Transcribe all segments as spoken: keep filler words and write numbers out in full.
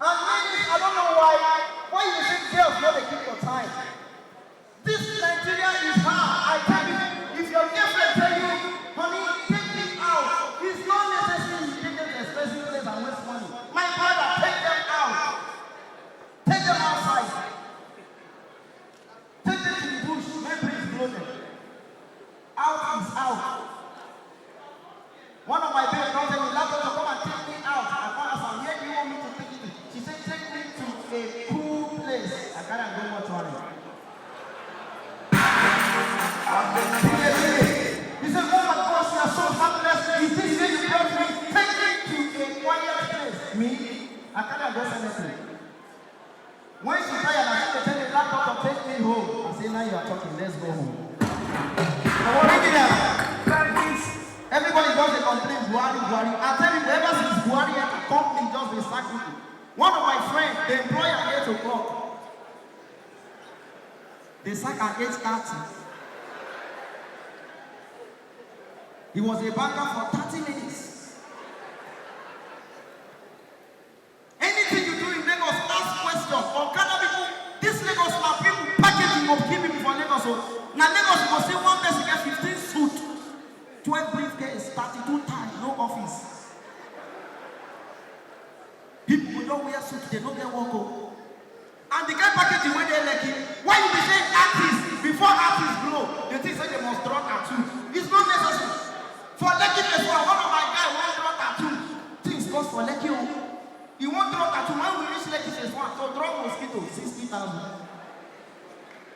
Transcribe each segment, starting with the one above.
And ladies, I don't know why, why you think girls no dey keep your time. This Nigeria is hard. I tell you, if your girlfriend tell you, "Honey, take me out," it's not necessary you take them to expensive place and waste money. My brother, take them out. Take them outside. Take them to the bush, make breeze blow them. Out is out. One of my babes don tell me, "Lato, come and take me out." I come ask am, "Where do you want me to take you to?" She said, "Take me to a cool place." I carry am go mortuary. He said, "Oh my gosh, you are so heartless. Is this where you brought me? Take me to a quiet place." Me, I carry am go cemetery. When she tire, na she dey tell me, "Lato, take me home." I say, "Now you are talking, let's go home." I wan read it out. Everybody just dey complain, "Buhari, Buhari." I tell you, ever since Buhari enter, company just dey sack people. One of my friend, dey employ am eight o'clock. Dey sack am eight thirty. He was a banker for thirty minutes. Anything you do in Lagos, ask question. Okada people, this Lagos man, people packaging go kill people for Lagos. So now Lagos, you go see one person get fifteen suit, twelve briefcase, thirty-two tie, no office. People go don wear suit, they no get work. Oh. And the kind packaging wey dey Lekki, why you be say artist before artist blow? They think say they must draw tattoo. It's not necessary. For Lekki Festival, one of my guy wan draw tattoo. Things cost for Lekki o. He wan draw tattoo. When we reach Lekki Phase One, to draw mosquito, sixty thousand.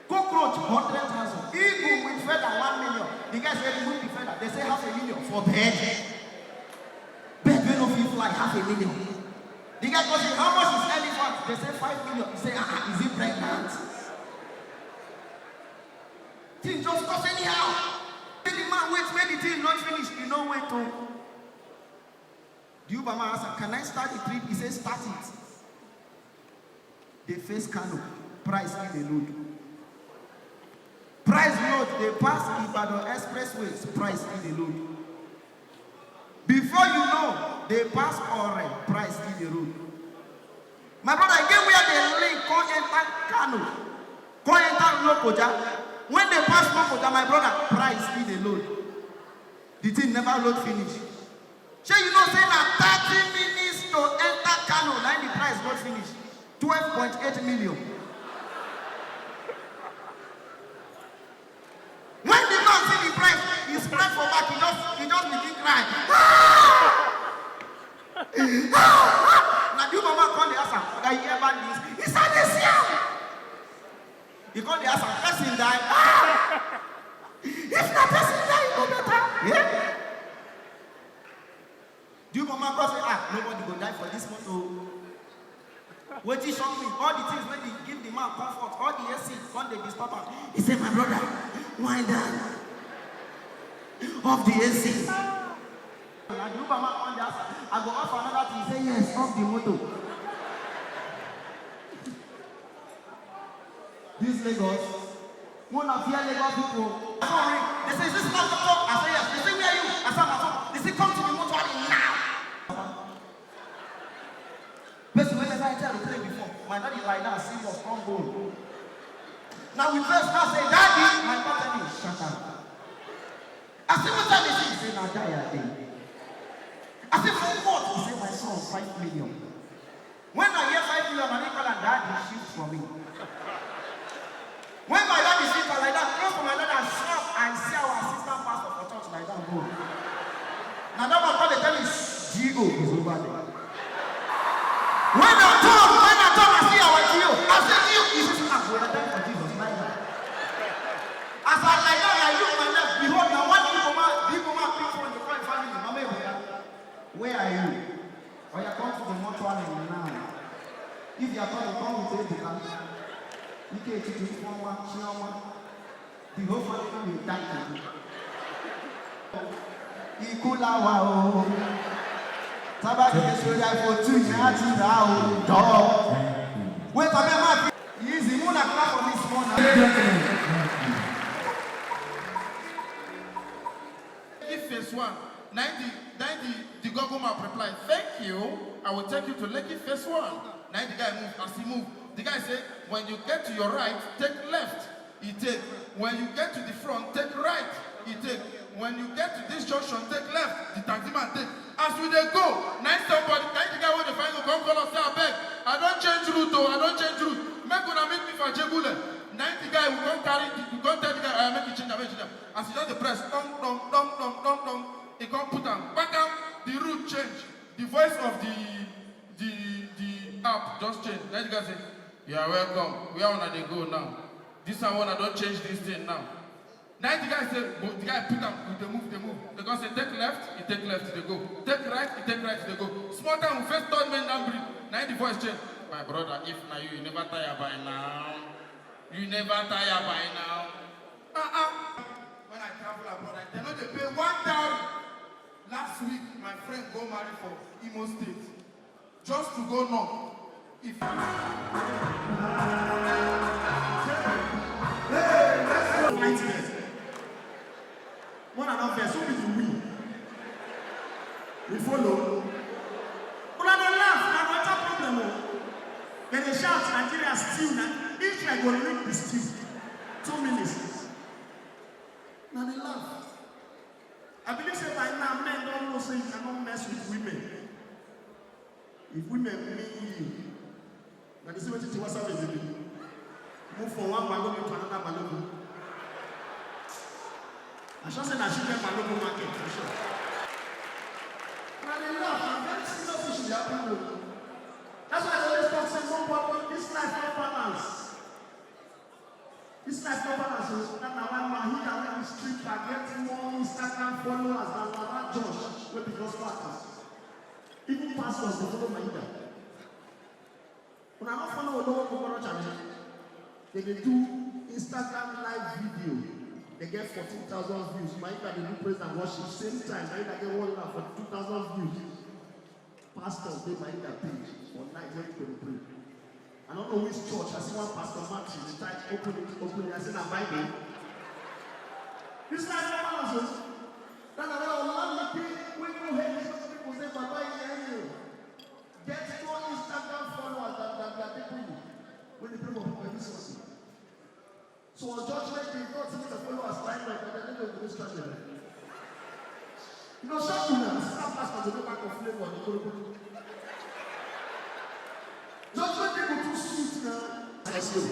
Cockroach, hundred thousand. Eagle with feather, one million. The guy say, "Remove the feather." They say, "Half a million for bird." Bird wey no fit fly, half a million. The guy go say, "How much is elephant?" They say, "Five million." He say, "Ah, ah, is it pregnant?" Thing just cost anyhow. Make the man wait, make the thing not finish. You no wait o. The Uber man ask am, "Can I start the trip?" He say, "Start it." They face Kano, price still dey load. Price load, they pass Ibadan Expressways, price still dey load. Before you know, they pass Ore, price still dey load. My brother, e get where they link, come enter Kano, come enter Lokoja. When they pass Lokoja, my brother, price still dey load. The thing never load finish. Shey you know say na thirty minutes to enter Kano, na im the price don finish? Twelve point eight million. When the man see the price, he spread for back, he just, he just begin cry. Ah! Ah! Na the woman come dey ask am, "Oga, you hear bad news?" He say, "I dey see am." He come dey ask am, "Person die?" Ah! If na person die, e go better. Yeah? The woman come say, "Ah, nobody go die for this motor." Wetin shock me, all the things wey dey give the man comfort, all the A C come dey disturb am. He say, "My brother, wind down. Off the A C." Na the Uber man come dey ask am, "I go off another thing." He say, "Yes, off the motor." This Lagos, una fear Lagos people. Sorry, they say, "Is this not doctor?" I say, "Yes." They say, "Where are you?" I say, "I'm at home." They say, "Come to the mortuary now." Person wey never enter aeroplane before, my daddy lie down, serious, come go. Now we first now say, "Daddy," my papa tell me, "Shut up." I say, "What time is it?" He say, "Na die I dey." I say, "For what?" He say, "My son, five million." When I hear five million, I dey call am, "Daddy, shift for me." When my daddy shift, I like that, close to my daddy, I sharp, I see our assistant pastor for church like that, go. Now that one come dey tell me, "G O is over there." When I talk, when I talk, I see our G O. I say, "G O," he say, "Ah, we are dying for Jesus like that." As I like that, I look my left, behold, now one Igbo man, the Igbo man pick phone, dey call him family, "Mama Ebuka, where are you?" Oya, come to the mortuary now. If you are coming, come with Ebuka, Ikechi, Ifeoma, Chioma. The whole family will die today. Ikú làwa o. Tábà kì í ṣe orí iPhone two yẹn á ti rà o. Dọ́. Wait, abeg, ma. Easy, una clap for me small now. If Phase One, na the, na the, the Dogumap reply, "Thank you. I will take you to Lekki Phase One." Now the guy move. As he move, the guy say, "When you get to your right, take left." He take. "When you get to the front, take right." He take. "When you get to this junction, take left." The taxi man take. As we dey go, now somebody, now the guy wey dey find go come call us say, "Abeg, I don change route o, I don change route. Make una meet me for Ajegunle." Now the guy we come carry, we come tell the guy, "Oya, make you change am, make you change am." As he just dey press, dong, dong, dong, dong, dong, dong, he come put am back am. The route change. The voice of the the the app just change. Now the guy say, "You are welcome. Where una dey go now? This one una don change this thing now." Now the guy say, but the guy put am, we dey move, dey move. They come say, "Take left," he take left, they go. "Take right," he take right, they go. Small time, we face third mainland bridge. Now the voice change. "My brother, if na you, you never tire by now. You never tire by now." Ah ah. When I travel abroad, I tell no dey pay one thousand. Last week, my friend go marry for Imo State. Just to go knock. If fight them. One another verse, who be the we? We follow. Una dey laugh, na matter problem o. Dem dey shout, "Nigeria steal na, Israel go lick the steal." Two minutes. Una dey laugh. I believe say by now men don know say you cannot mess with women. If women mean you, na the same wetin Tiwa Savage dey do. Move from one Balogun to another Balogun. I sure say na she get Balogun market, I sure. Na dey laugh, na very serious issue dey happen o. That's why I dey always talk say nobody, this life no balance. This life no balance o. That na why Mahida wey be stripper get more Instagram followers than Lala Josh wey be gospel artist. Even pastors dey follow Mahida. Una no follow Olowo Kokoro channel? They dey do Instagram live video. They get fourteen thousand views. Mahida dey do praise and worship. Same time, Mahida get one lakh forty-two thousand views. Pastors dey Mahida page for night when people dey pray. I don't know which church. I see one Pastor Matthew, the title, open it, open it. I say, "Na Bible." This life no balance o. That's why Olamide wey no help his people say, "Baba, you hear me o." Get more Instagram followers than, than, than people wey dey pray for people every Sunday. So on judgment day, God say make dem follow us line up, and then dem go strike dem. You know, sharp una, see that pastor go dey back of flavor, the korobo. Judgment day go too sweet now. Yes, you.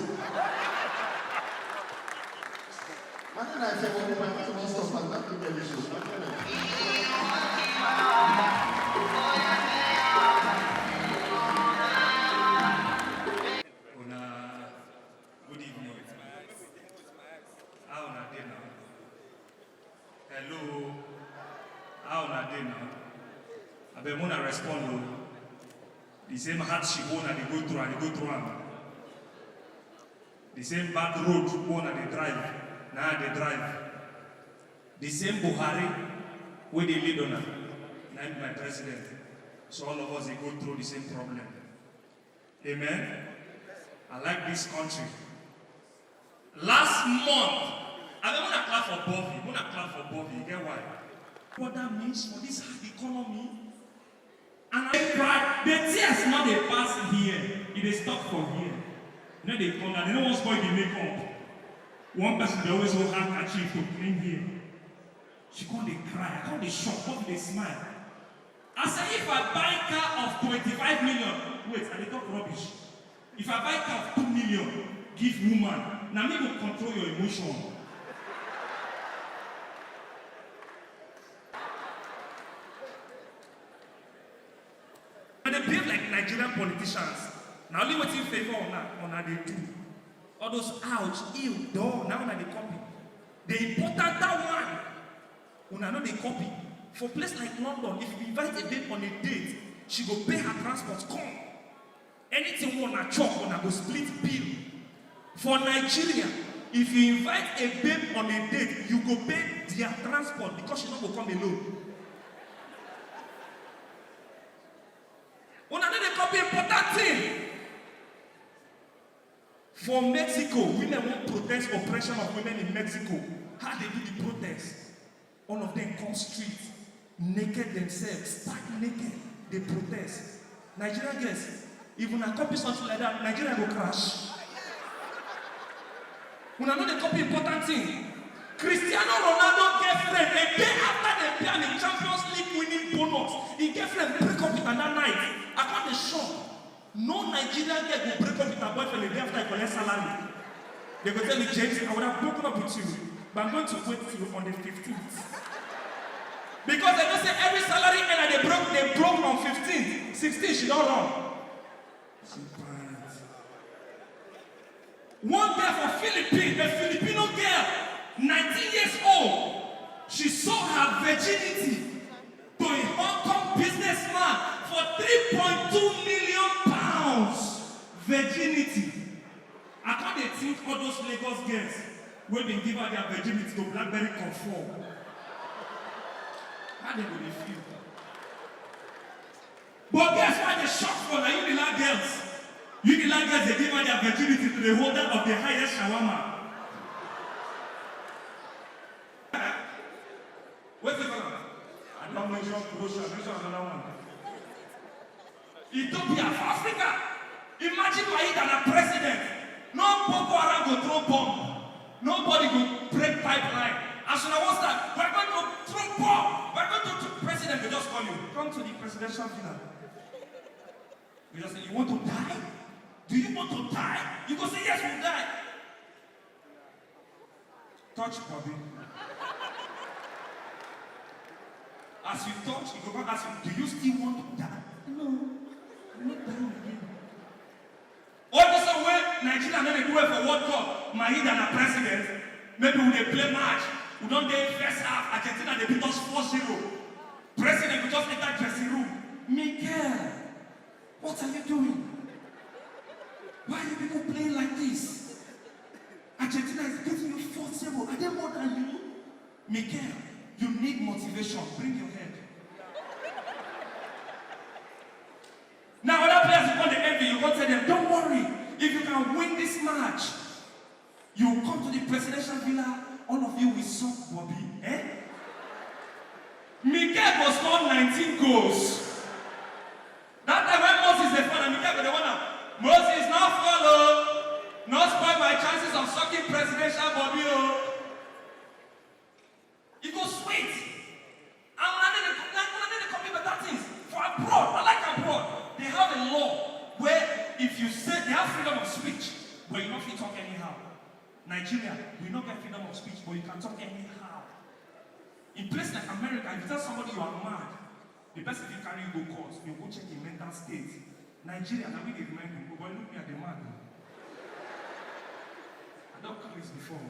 I don't know if you want to stop and not to get this show. Una, good evening. How una dey now? Hello. How una dey now? Abeg, una respond o. The same hardship wey una dey go through, I dey go through am. The same bad road wey una dey drive, na I dey drive. The same Buhari wey dey lead una, na him be my president. So all of us dey go through the same problem. Amen. I like this country. Last month, I mean, una clap for Bobby, una clap for Bobby. You get why? What that means for this hard economy? And I cry. The tears not dey pass here. It is stuck for here. You know they come down. They don't want spoil the makeup. One person dey always hold handkerchief to clean here. She come dey cry. I come dey shock. Come dey smile. I say if I buy car of twenty-five million, wait, I dey talk rubbish. If I buy car of two million, give woman, na me go control your emotion. I dey behave like Nigerian politicians. Na only wetin favour una, una dey do. All those ouch, ew, duh, na una dey copy. The important one, una no dey copy. For place like London, if you invite a babe on a date, she go pay her transport, come. Anything wey una chop, una go split bill. For Nigeria, if you invite a babe on a date, you go pay their transport because she no go come alone. Una no dey copy important thing. For Mexico, women wan protest oppression of women in Mexico. How they do the protest? All of them come street. Naked themselves, stark naked, dey protest. Nigerian girls, if una copy something like that, Nigeria go crash. Una no dey copy important thing. Cristiano Ronaldo girlfriend, a day after dem pay am im Champions League winning bonus, im girlfriend break up with am that night. I come dey shock. No Nigerian girl go break up with her boyfriend a day after he collect salary. They go tell me, "James, I would have broken up with you, but I'm going to wait till on the fifteenth." Because they know say every salary earner dey broke, dey broke on fifteenth, sixteen she don run. She pants. One girl for Philippines, a Filipino girl, nineteen years old, she sold her virginity to a Hong Kong businessman for three point two million pounds. Virginity. I can't dey think all those Lagos girls wey been give her their virginity to Blackberry conform. How they go dey feel? But guess why they shock for na Unila girls? Unila girls dey give her their virginity to the holder of the highest shawarma. What's it called? I don't mention Croatia, mention another one. Ethiopia, for Africa. Imagine Maida na president. No Boko Haram go throw bomb. Nobody go break pipeline. As una wan start, we're going to throw bomb. We're going to throw, president will just call you. Come to the presidential villa. You just say, "You want to die? Do you want to die?" You go say, "Yes, we'll die." Touch body. As you touch, he go come ask you, "Do you still want to die?" "No, I'm not dying again." All this one wey Nigeria no dey do well for World Cup, Maida na president. Maybe we dey play match, we don dey first half, Argentina dey beat us four zero. President go just enter dressing room. "Miguel, what are you doing? Why are you people playing like this? Argentina is beating you four zero. Are they more than you?" "Miguel, you need motivation. Bring your head." Now other players go come dey envy you, go tell them, "Don't worry. If you can win this match, you will come to the presidential villa. All of you will suck Bobby." Eh? Miguel go score nineteen goals. That time when Moses dey fall, Miguel go dey warn am, "Moses, no fall o. No spoil my chances of sucking presidential Bobby o." E go sweet. And una dey, una dey copy better things. For abroad, I like abroad. They have a law where if you say, they have freedom of speech, but you no fit talk anyhow. Nigeria, we no get freedom of speech, but you can talk anyhow. In place like America, if you tell somebody you are mad, the person fit carry you go court, you go check im mental state. Nigeria, na we dey remind you, "Oh boy, look me, I dey mad o." I don craze before.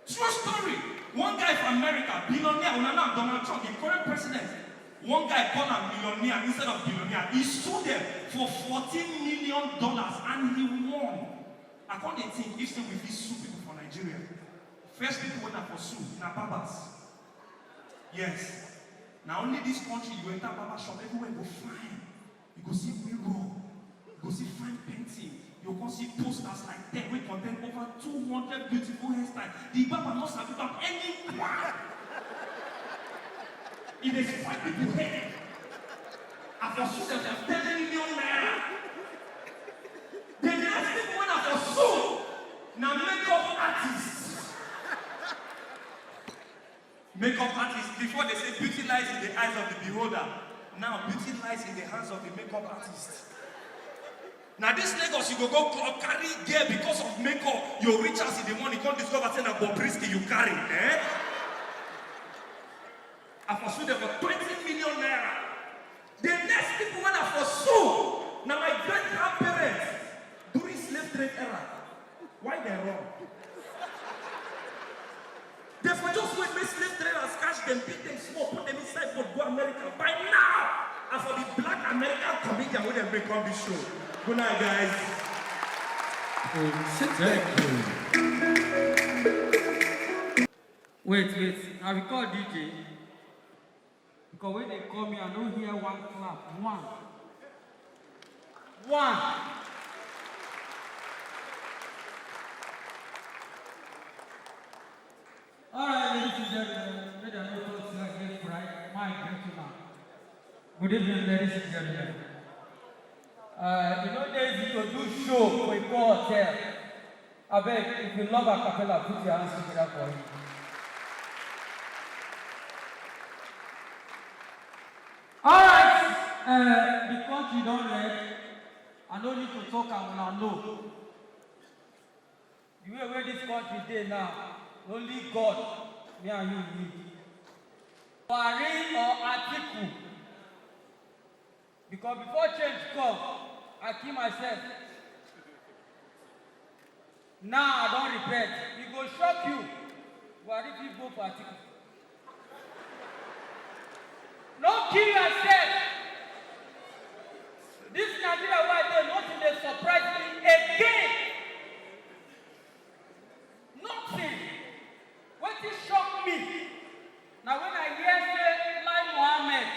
True story. One guy from America, billionaire, una know Donald Trump, the current president. One guy call am millionaire instead of billionaire. He sued them for fourteen million dollars and he won. I come dey think if say we fit sue people for Nigeria. First people wey na for sue na barbers. Yes. Na only this country you enter barber shop, everywhere go fine. You go see mirror, you go see fine painting, you go see posters like ten wey contain over two hundred beautiful hairstyles. The barber no sabi barb any one. E dey spoil people hair. I for sue dem for ten million naira. The last people wey I for sue na makeup artists. Makeup artist, before they say beauty lies in the eyes of the beholder, now beauty lies in the hands of the makeup artist. Now this Lagos, you go go club, carry gear because of makeup. You reach house in the morning, come discover say na Bobrisky you carry, eh? I for sue them for twenty million naira. The next people wey I for sue na my great grandparents during slave trade era. Why they run? They for just wait make slave traders catch them, beat them small, put them inside boat, go America. By now, I for be black American comedian wey dem bring come this show. Good night, guys. Sit there. Wait, wait. I will call D J. Because when they call me, I don't hear one clap. One. One. All right, ladies and gentlemen, may the Lord bless you. Good evening, ladies and gentlemen. Uh, you know, there is to do show for a poor hotel. I beg, if you love a cappella, put your hands together for him. All right, uh, the country don red. I no need to talk am, una know. The way wey this country dey now, only God, me and you need. Buhari or Atiku? Because before change come, I kill myself. Now I don repent. E go shock you. Buhari fit vote for Atiku. No kill yourself. This Nigeria wey I dey, nothing dey surprise me again. Nothing. Wetin shock me na when I hear say Lai Mohammed,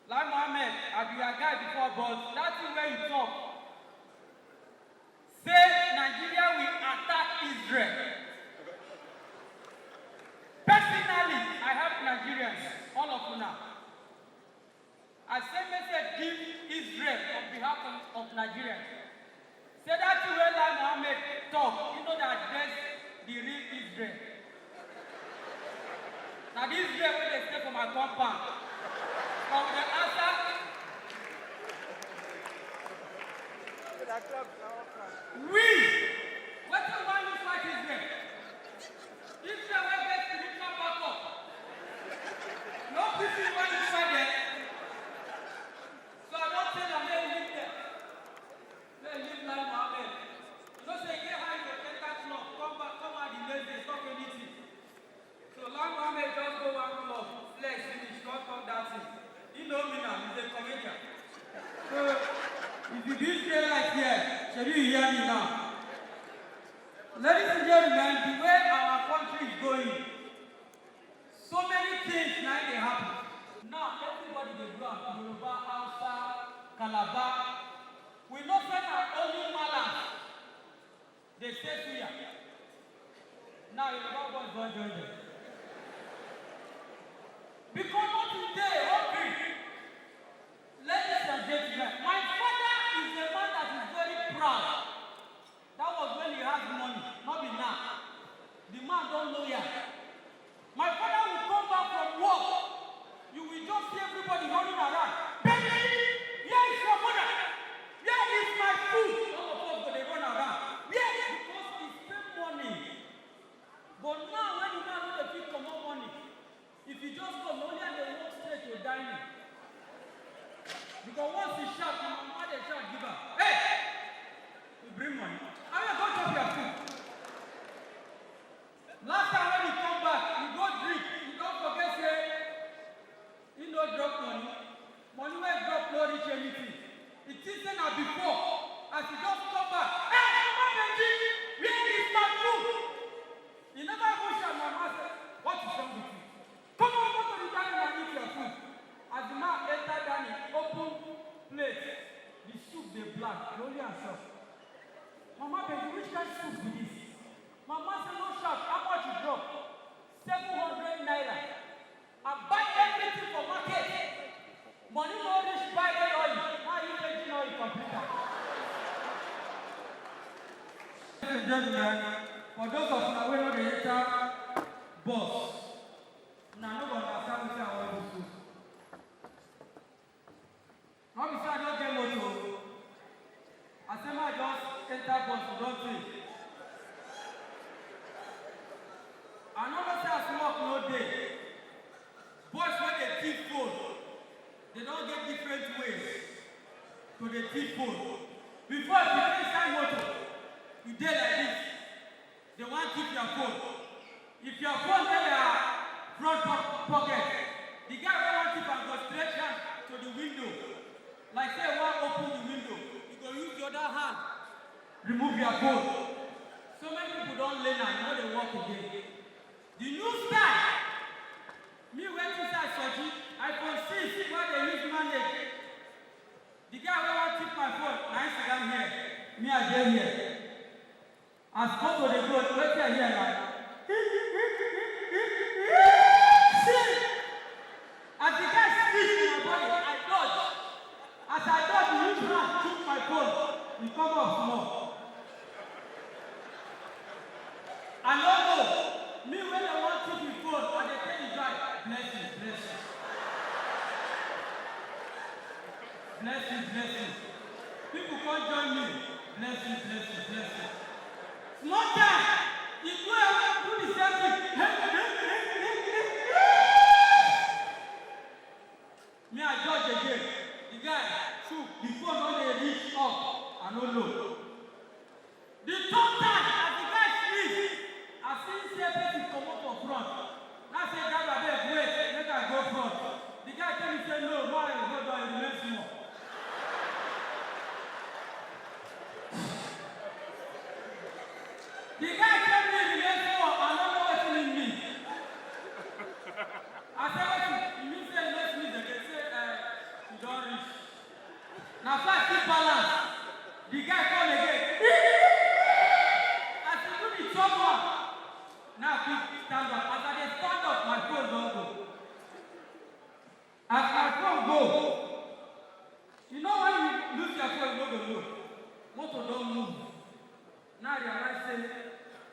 Lai Mohammed, I be your guy before, but that thing wey you talk, say Nigeria will attack Israel. Personally, I help Nigerians, all of una. I send message give Israel on behalf of, of Nigerians. Say that thing wey Lai Mohammed talk, you know that address the real Israel. Na the Israel wey dey stay for my compound. But we dey answer. We, wetin we wan use fight Israel? Israel wey get spiritual backup. No P C wey you find there. So I don tell am make e leave there. Make e leave Lai Mohammed. You know say e get how you go enter club, come back, come out the next day, talk anything. So Lai Mohammed just go one club, flex finish, come talk that thing. You know me now, he's a comedian. So if you do stay right here, shebi you hear me now. Ladies and gentlemen, the way our country is going, so many things na dey happen. Now everybody dey do am, Yoruba, Hausa, Calabar. We know say na only Mallam dey say suya. Now Yoruba boys don join them. Because nothing dey, okay. Ladies and gentlemen, my father is a man that is very proud. That was when he has money, not be now. The man don loyal. My father will come back from work. You will just see everybody running around. "Baby, where is your mother? Where is my food?" All of us go dey run around. Where? Because he spend money. But now when the man no dey fit comot money, if you just come, only I dey walk straight to dining. Because once he shout, my mama dey shout give am. "Hey! You bring money. I will go chop your food." Last time when he come back, he go drink. He don forget say he no drop money. Money wey drop no reach anything. He think say na before. As he just come back, "Hey, Mama Benji, where is my food?" He never even shout, my mama say, "What is wrong with you? Come on, go to the dining and eat your food." As the man enter dining, open plate, the soup dey black, he only am chop. "Mama Benji, which kind soup be this?" Mama say, "No shout, how much you drop?" "Seven hundred naira. I buy everything for market. Money no reach buy red oil. Now you take oil computer." Ladies and gentlemen, for those of una wey no dey enter bus, una no go understand wetin I wan do so. No be say I don get motor o. I say make I just enter bus, e don tey. I no know say as work no dey, boys wey dey thief phone, they don get different ways to dey thief phone. Before, if you dey inside motor, you dey like this, they wan thief your phone. If your phone dey your front po-, pocket, the guy wey wan thief am go stretch hand to the window, like say he wan open the window, he go use the other hand remove your phone. So many people don learn am, e no dey work again. The new style, me wey inside surgery, iPhone six wey dey use manage. The guy wey wan thief my phone, na him sit down here, me I dey here. As motor dey go, wetin I hear na, see, as the guy Talk small. I no know. Me when I want to be phone, I dey tell the guy, blessings, blessings. Blessings, blessings. People come join me. Blessings, blessings, blessings. Small time, he go away do the same thing. Me, I judge again. The guy, shoot, the phone don dey reach up, I no know. The third time, as the guy sleep, I see say person comot for front. Now say, "Driver, abeg, wait, make I go front." The guy tell me say, "No, no, I go down, remain small." The guy tell me remain small, I no know wetin he mean. I say, "Wetin?" He mean say he no sleep again, say, eh, "You don reach." Na so I still balance. The guy come again. As he do the third one, now I fit stand up. As I dey stand up, my phone don go. As my phone go, you know when you lose your phone, you no go know. Motor don move. Now I realize say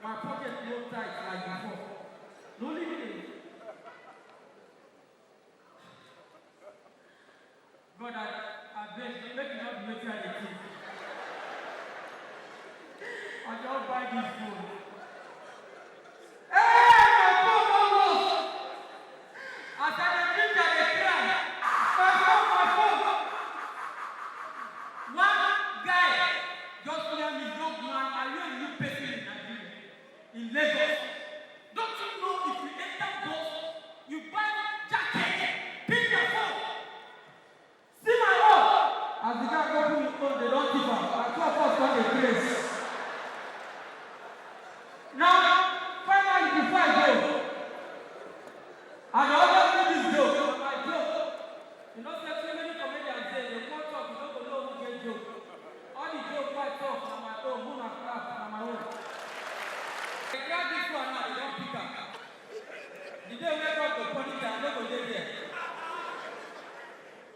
my pocket no tight like before. The only thing, God, I, I beg, make you not do wetin I dey think. I just buy this phone. Hey, my phone don lost. As I dey drink, I dey cry. My phone, my phone. One guy just tell me, "Young man, are you a new person in Nigeria, in Lagos? Don't you know if you enter bus, you buy jacket, pin your phone?" See my own. As the guy go put him phone, they don thief am. Na two of us come dey craze. Now, finally, before I go, I dey always do this joke, na my joke. You know say too many comedians dey, they come talk, you no go know who get joke. All the joke wey I talk na my own, who na clap na my own. They grab this one now, they don pick am. The day wey God go punish am, I no go dey there.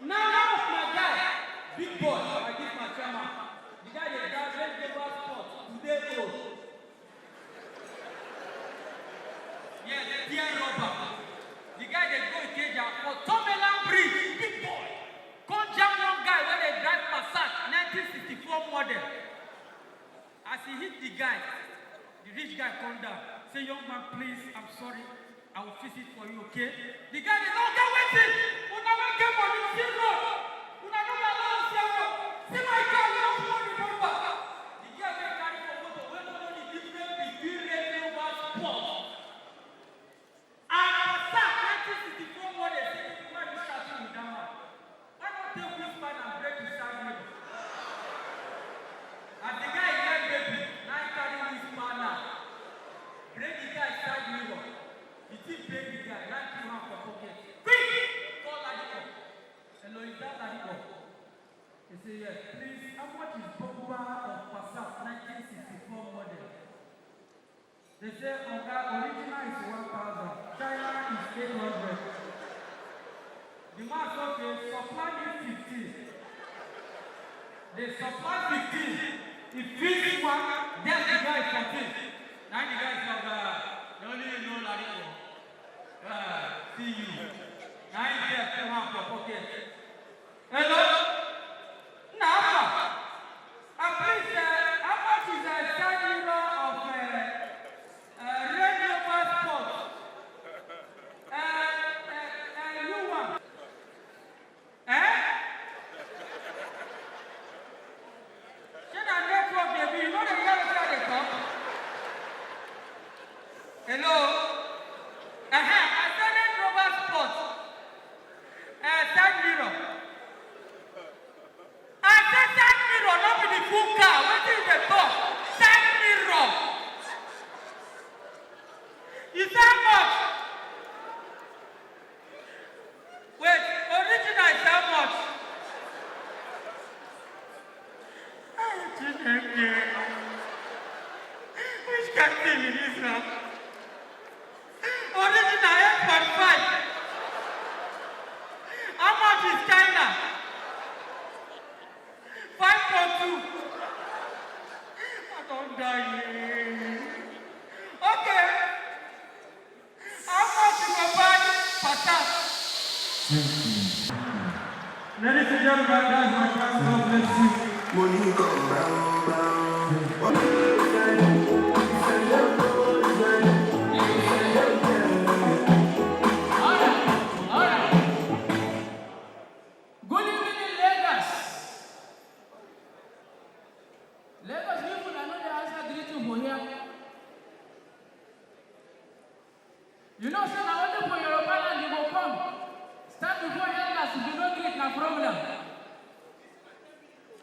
Now, one of my guy, big boy, I give my chairman. The guy dey drive Range Rover Sport, today old. Yes, tear rubber. The guy dey go Ikeja for Tomeland Bridge, big boy. Come jam one guy wey dey drive Passat nineteen sixty-four model. As he hit the guy, the rich guy come down, say, "Young man, please, I'm sorry. I will fix it for you, okay?" The guy dey, "No, get wetin? Una wey get money, see road. Una no dey allow us see road. See my car, you no put money bumper." The girl wey carry for motor, wey no know the difference between Range Rover Sport and Passat nineteen sixty-four model, say, "Why you shouting with that man? Why not take wheelbarrow and break his side mirror?" As the guy hear baby, na him carry wheelbarrow, break the guy side mirror. The thief break the guy, na him put hand for pocket. Quick! Call Ladipo. "Hello, is that Ladipo?" He say, "Yes. Please, how much is bumper of Passat nineteen sixty-four model?" They say, "Oga, original is one thousand, China is eight hundred." The man say, "Okay, supply me fifteen." They supply fifteen. He fix one, then the guy fourteen. Now the guy say, "Oga, na only you know Ladipo. Ah, see you." Now he get put hand for pocket. "Hello? Na how far? And please, uh, how much is a side mirror of, uh, uh, Range Rover Sport? Uh, uh, uh, new one." Eh? Shey na network dey be? You no dey hear wetin I dey talk? Hello? Uh-huh. I say Range Rover Sport. Uh, side mirror. I say side mirror, no be the full car. Wetin you dey talk? Side mirror. You say how much? Wait, original is how much? Ah, Chineke. Which kind thing be this now? Original eight point five. How much is China? Five point two. Ladies and gentlemen, that's my class. God bless you. Money come down, down. All right, all right. Good evening, Lagos. Lagos people, I know they answer greeting for here. You know, say na only for Yoruba land you go come. Start before elders, if you no greet, na problem.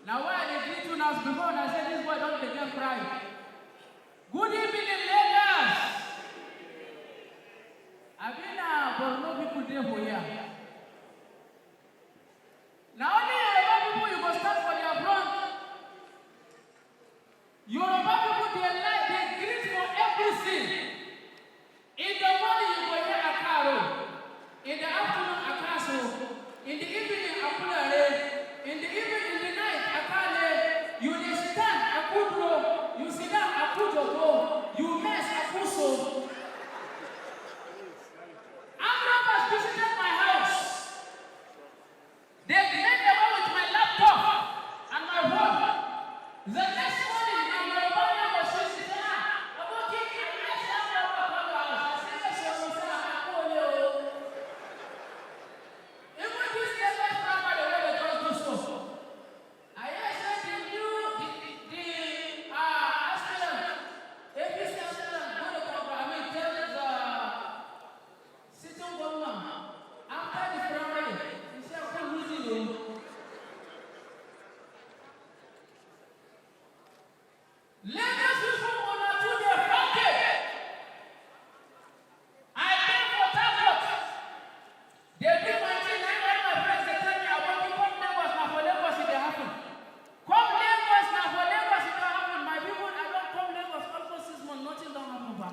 Na why I dey greet you now, before una say this boy don dey get pride. Good evening, Lagos. Abi na Borno people dey for here? Na only Yoruba people you go stand for their front. Yoruba people dey like, dey greet for everything. In the morning you go hear Akaro. In the afternoon, Akaso. In the evening, Akulare. In the evening, in the night, Akale. You dey stand, Akudro. You sit down, Akujoko. You mess, Akuso. Armed robbers visited my house. They cleared away with my laptop and my phone. The next morning, my Yoruba neighbor, she said, "Ah, Aboki, I hear say Armed robbers come your house." I say, "Yes, sir." He say, "Ah, I go there o." Even this latest primary wey dem just do so, I hear say the new, the, the, the, uh, aspirant, A P C aspirant, go dey congratulate, tell the sitting governor after the primary, he say, "Come lose it o." Lagos people, una too dey funky. I dey for Port Harcourt. Dey do my thing, na im all my friends dey tell me, "Aboki, come Lagos, na for Lagos e dey happen. Come Lagos, na for Lagos e dey happen." My people, I don come Lagos almost six months, nothing don happen, ba.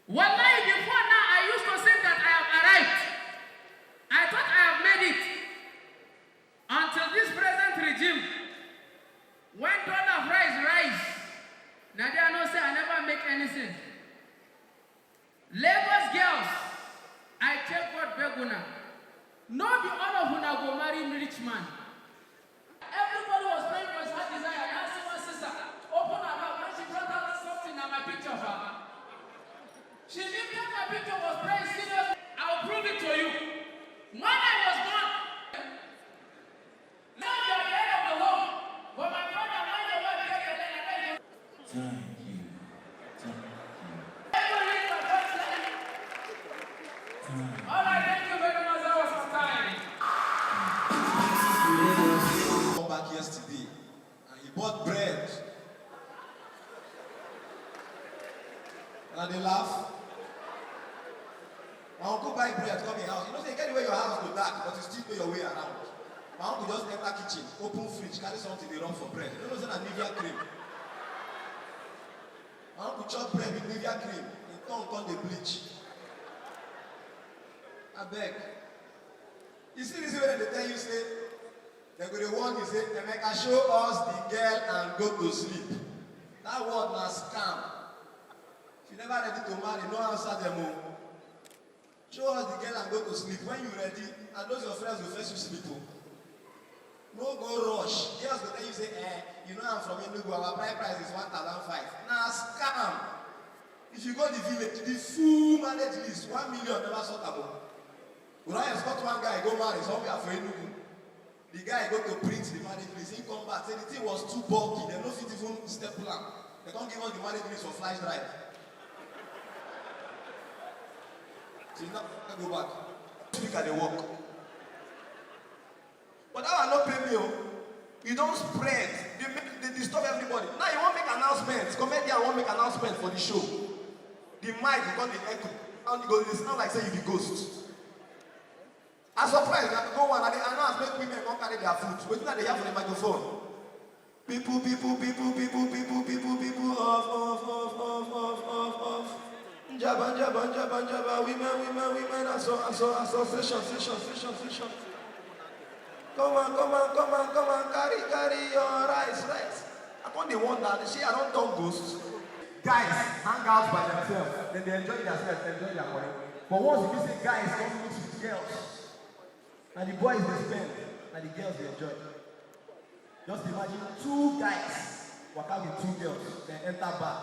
Wallahi, before now, I used to think that I have arrived. I thought I have made it. Until this present regime, when dollar price rise, na there I know say I never make anything. Lagos girls, I take God beg una. No be all of una go marry rich man. Everybody was praying for his heart desire. Now see one sister, open her mouth. When she brought out something, na my picture for her. She lifted my picture, was praying seriously. I will prove it to you. When I was born, now you are the head of the home. But my brother, when your wife get your leg, I tell you. Thank you. Thank you. Let me read my first line. Thank you. All right, thank you very much. That was my time. Come back yesterday and he bought bread. And they laugh. My uncle buy bread come your house. You know, say, you get the way your house go dark, but you still know your way around. My uncle just enter kitchen, open fridge, carry something, they run for bread. You know, say na Nivea cream. My uncle chop bread with Nivea cream. He tongue come dey bleach. I beg. You see this way they tell you, say, they go dey warn you, say, "Emeka, show us the girl and go to sleep." That word na scam. If you never ready to marry, no answer them o. Show us the girl and go to sleep. When you ready, and those your friends will first you sleep o. No go rush. Girls go tell you, say, "Eh, you know I'm from Enugu, our bride price is one thousand five." Na scam. If you go the village, the full marriage list, one million never sort am o. We don escort one guy go marry somewhere for Enugu. The guy go to print the marriage list. He come back, say the thing was too bulky. They no fit even staple am. They come give us the marriage list for flash drive. Till now, I go back. Speaker dey work. But that one no pay me o. You don spread. They make, they disturb everybody. Now you wan make announcement. Comedian wan make announcement for the show. The mic go come dey echo. And you go dey sound like say you be ghost. I surprise na go one, I dey announce make women come carry their food. Wetin I dey hear for the microphone? People, people, people, people, people, people, people, off, off, off, off, off, off, off. Njaba, njaba, njaba, njaba, women, women, women, aso, aso, aso, station, station, station, station. Come on, come on, come on, come on, carry, carry your rice, rice. I come dey wonder, say I don turn ghost. Guys hang out by themselves, then they enjoy themselves, enjoy their money. But once you see guys come mix with girls, Na the boys dey spend, na the girls dey enjoy. Just imagine two guys waka with two girls, dem enter bar,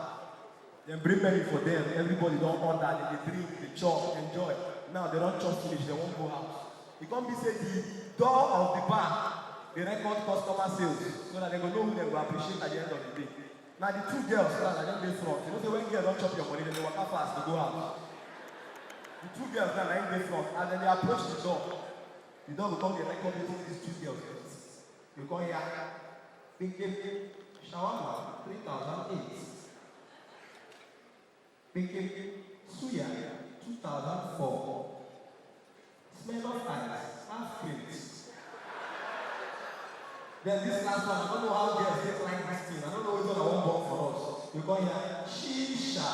dem bring menu for dem, everybody don order, dem dey drink, dey chop, enjoy. Now dem don chop finish, dem wan go house. E come be say the door of the bar dey record customer sales so that dem go know who dem go appreciate at the end of the day. Na the two girls now na dem dey front. You know say when girl don chop your money, dem dey waka fast to go house. The two girls now na im dey front. As dem dey approach the door, the door go come dey record wetin these two girls dey eat. You come hear, "Pikin, shawarma, three thousand eight. Pikin, suya, two thousand four. Smell of ice, half crate." Then this last one, I don't know how girls take like this thing. I don't know which one I want bought for us. You come here, shisha,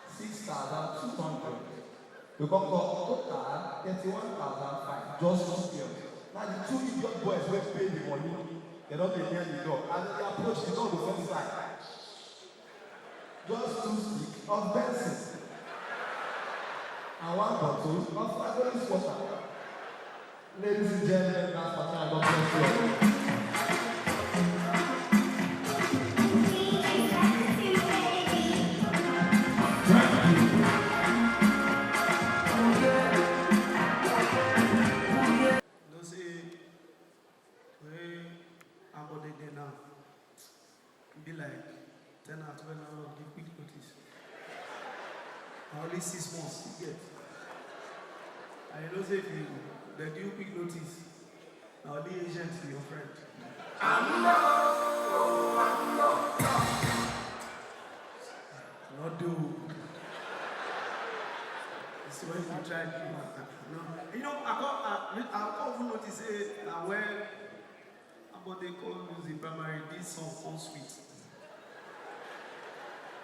six thousand two hundred. You come call total thirty-one thousand five, just two girls. Now the two idiot boys wey pay the money, they don dey near the door. As they approach, the door go first slide. Just two stick of Benson and one bottle of Agolis water. Ladies and gentlemen, that's my time. God bless you all. Thank you. You know say wey Ambode dey now, e be like ten ant wey landlord give quick notice. Na only six months you get. And you know say if you dey do quick notice, na only agent be your friend. No do. It's when you try to do matter. No. You know, I come, I, I come even notice say na when Ambode come lose the primary, this song come sweet.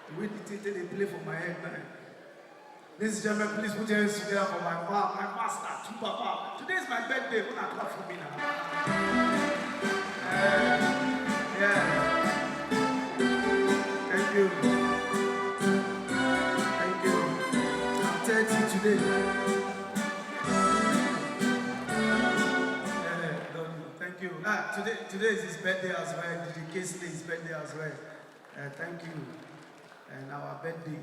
The way the thing take dey play for my head now. Ladies and gentlemen, please put your hands together for my ma-, my master, Two Papa. Today is my birthday. Una clap for me now. Eh, yeah. Thank you. Thank you. I'm thirty today. Eh, thank you. Ah, today, today is his birthday as well. Dedicates his birthday as well. Eh, thank you. And our birthday.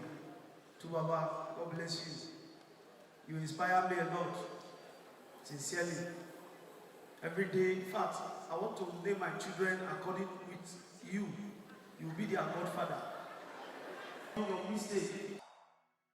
Two Baba, God bless you. You inspire me a lot. Sincerely. Every day, in fact, I want to name my children according with you. You will be their godfather. Your mistake.